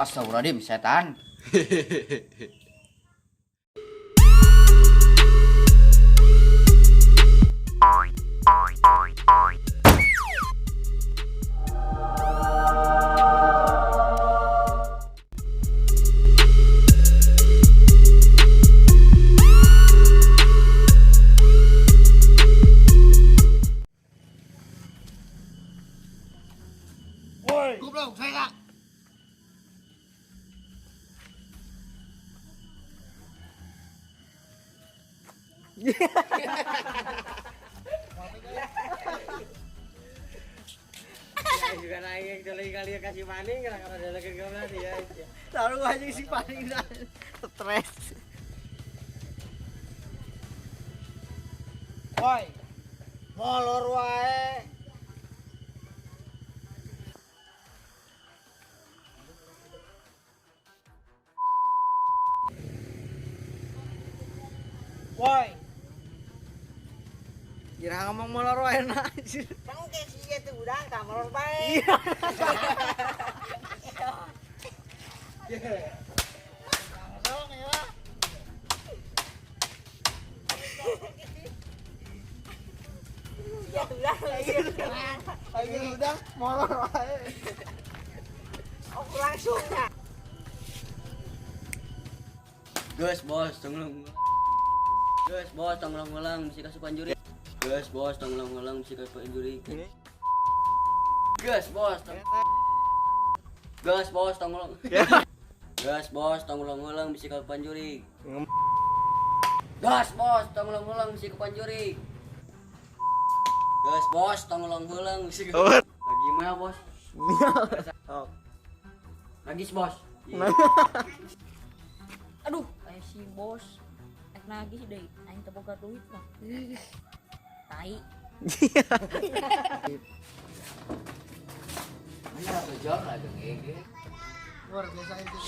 Astagfirullahaladzim, setan. Woi, goblok, saya. Juga naik lagi kali kasih maning karena ada lagi goblok ya. Taruh aja si paling stres. Woi. Molor wae. Woi. Kira ngomong molor wae na. Bangke sih itu udang tak molor bae. Langsung ya. Ya udah lagi udang molor wae. Aku langsung ya. Geus bos, tong ngulang. Geus bos, tong ngulang mesti kasupan juri. Geus bos, tong ngulang mesti kasupan juri. Geus bos, tong. Geus bos, tong ngulang. Geus bos, tong ngulang mesti kasupan juri. Geus bos, tong ngulang mesti kasupan juri. Geus bos, tong ngulang mesti. Lagi mana bos? Lagi bos. Aduh, kayak si bos ek nagih deui, aing teu boga duit mah. Tai. Mana bejor lah dong. Luar biasa itu.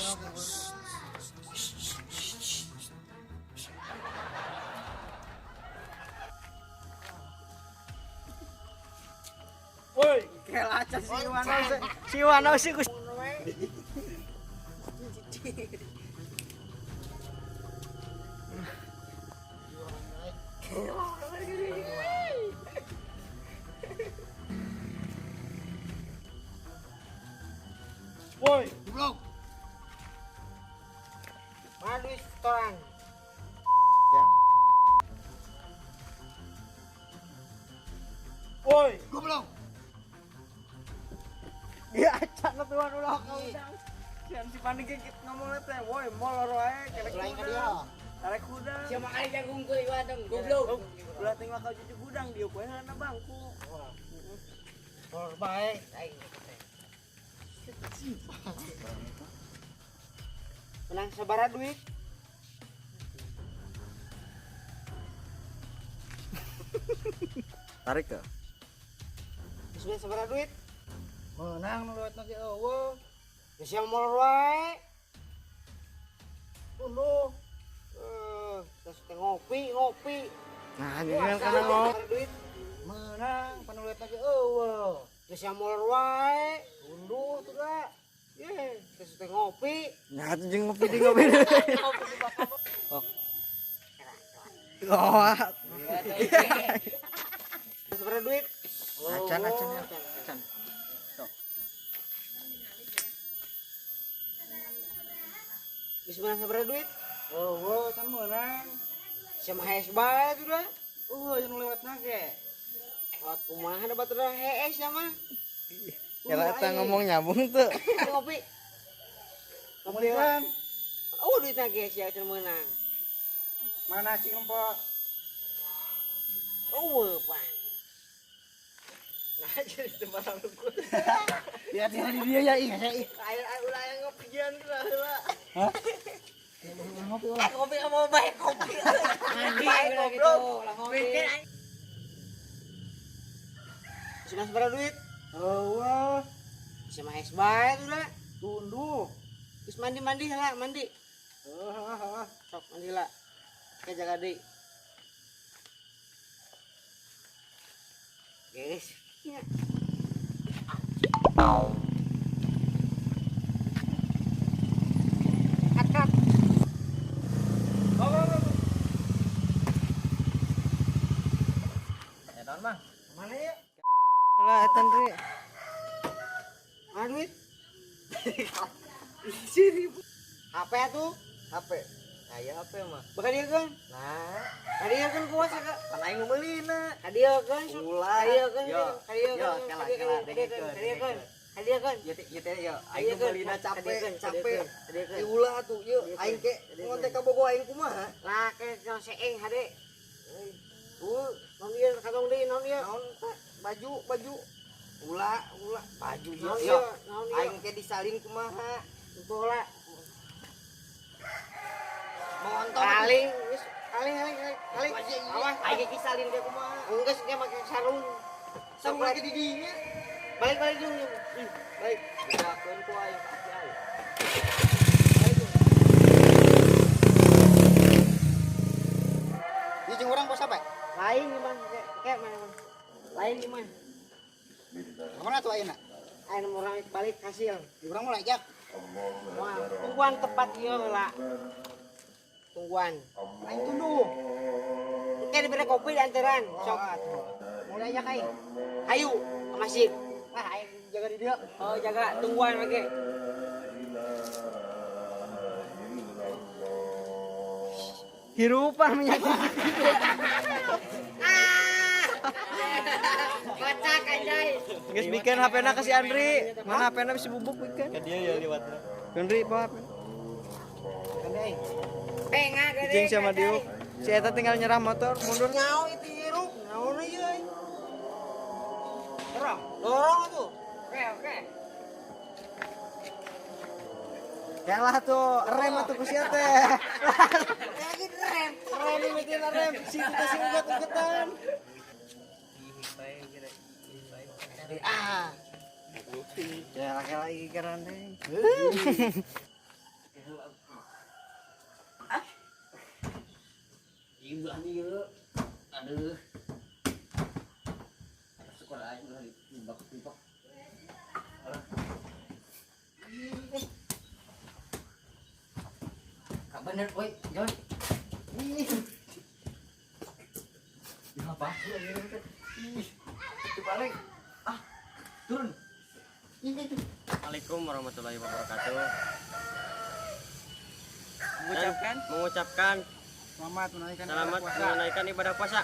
Woi, kelaca si Wano si Wano sih. Woi, goblok. Mana duit setoran? Ya. Woi, goblok. Ya acan tuan ulah ka udang. Sian si panik ngomong teh, woi molor wae kerek gudang. Karek gudang. Sia mah jagung kuy wadeng goblok. Ulah teh bakal cucu gudang dieu poe na bangku. Molor bae aing. Menang sabaraha duit? Tarik ke? Geus sabaraha duit? Menang nu lewat ge eueuh. Geus yang molor wae. Unduh. Terus teh ngopi, ngopi. Nah, jadi kan kana ngopi duit. Menang panu lewat ge eueuh. Geus yang molor wae. Unduh tuh ga. Ye, terus teh ngopi. Nah, tuh jeung ngopi di ngopi. Oh. Oh. Sabaraha duit? Acan acan ya. Acan. Sok. Geus menang sabaraha duit? Eueuh, can meunang. Sia mah hees bae tuh dah. Eueuh, jeung lewatna ge. Lewat kumaha da batur hees ya mah. Kira eta ngomong nyambung tuh. Ngopi. Ngopi kan. Oh, duitna ge sia can meunang. Mana cing nempo? Eueuh, pan. Nah, jadi tempat aku. Ya tinggal di dia ya ih, saya ih. Air ulah yang ngopian lah heula. Hah? Ngopi ulah. Kopi sama bae kopi. Mandi Bae goblok. goblok. Sudah sabaraha duit? Eueuh. Sia mah hees bae tuh dah. Tunduh. Terus mandi-mandi lah, mandi. Heeh, sok mandi lah. Kayak jaga deui. Guys. Ya. eta Ndri. Mana duit? 1000. HP tuh? HP. Aya HP mah. Bakal dia kan? Nah, Kadieu kan kuasa ka. pan aing nu meulina. Kadieu kan. Ulah. Kadieu kan. Yo, Kadieu yo, kan. kela, Kadieu kela, kan. Kadieu kan. Kadieu kan. Kadieu kan. Ieu teh ieu teh yo, aing nu meulina capek, capek. Kadieu kan. Diulah atuh ieu aing ke ngontek ka bogo aing kumaha? Lah ke naon seeng hade. Naon ieu katong deui naon ieu? Naon teh? Baju, baju. Ulah, ulah baju ieu. Naon Yo, ieu? Naon ieu? aing ke disalin kumaha? Itu lah. Montor. Paling geus aling aling aling. Awas Aing ke disalin ke kumaha? Enggeus dia make sarung. Sarung lagi di dinya. Balik balik jeung. Baik, bukakeun ku aing ka aki aing. Ieu jeung urang bos apa? Lain gimana? Kayak mana? Lain gimana? Kemana tuh ayeuna? Ayeuna urang balik hasil. Di urang mulai jak. Wah, tungguan tepat ieu lah. Tungguan. Aing tunduh. Engke dibere kopi di anteran. Sok. Mulai jak aing. Hayu ke masjid. Ah, aing jaga di dieu. Oh, jaga tungguan lagi. Hirupan minyak. Kocak anjay. Geus bikin HP-na ke si Andri. Mana HP-na bisa bubuk bikin. Ka dia ya liwatna. Andri bawa HP. Pengah gede. Kucing sama Diuk. Si eta tinggal nyerah motor, mundur. Nyau itu hirup, naon ieu euy. Dorong, dorong tuh. Oke, oke. Kalah tuh, rem atuh ku sia teh. Lagi rem. Rem mimitina rem, situ teh si uget-ugetan. Ah, Ya laki lagi keren deh. Ieu belah ieu. Aduh. Sekolah aing belah dibak-dibak. Kak bener, oi, Joy. Ih. Ya apa? Ih. Itu balik. Ah. Turun. Assalamualaikum warahmatullahi wabarakatuh. Mengucapkan Mengucapkan selamat menunaikan selamat ibadah puasa. menunaikan ibadah puasa.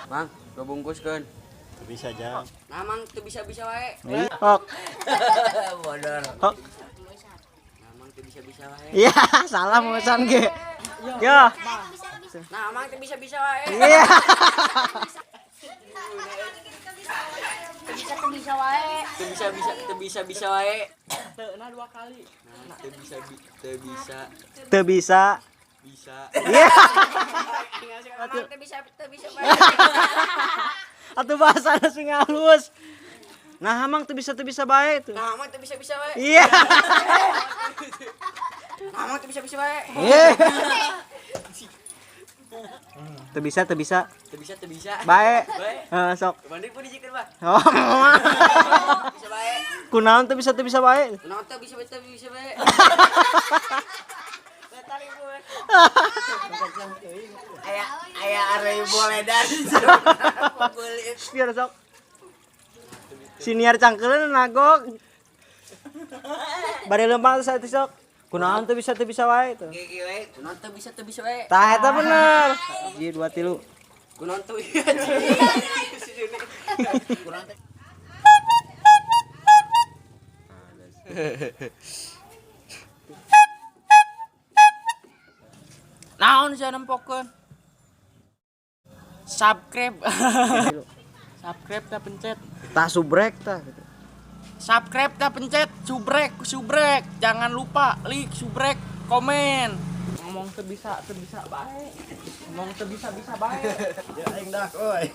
Bang, dua bungkus kan. Bisa jam. Nah, mang teu bisa-bisa wae. Hok. Bodor. Hok. Nah, mang teu bisa-bisa wae. Iya, salah mau pesan ge. Yo. Nah, mang teu bisa-bisa wae. Iya. Bisa teu bisa wae. Teu bisa-bisa, teu bisa-bisa wae. Teu na dua kali. Nah, teu bisa teu bisa Teu bisa. bisa. Iya. Mang teu bisa teu bisa wae. Atuh bahasana sing halus. Nah, amang teu bisa bae tuh. Nah, mang teu bisa-bisa wae. Iya. Nah, mang teu bisa-bisa wae. Iya. Teu bisa, teu bisa. Teu bisa, teu bisa. Bae. Bae. Heeh, sok. Banding pun dijikeun, Bah. Oh. Bisa bae. Kunaon teu bisa bae. Nah, teu bisa teu bisa bae. Aya aya areu boledan. Biar sok. Siniar cangkeuleun nagok. Bari lempang teh saeutik sok. Kunaon teu bisa wae tuh. Gigi wae, Kunaon teu bisa teu bisa wae. Tah eta bener. 1 2 3. kunaon teu ieu. Naon sia nempokeun? Subscribe. Subscribe tah pencet. Tah subrek tah gitu. Subscribe tah pencet, subrek, subrek. Jangan lupa like, subrek, komen. Ngomong teu bisa bae. Ngomong teu bisa bae. Ya aing dah euy.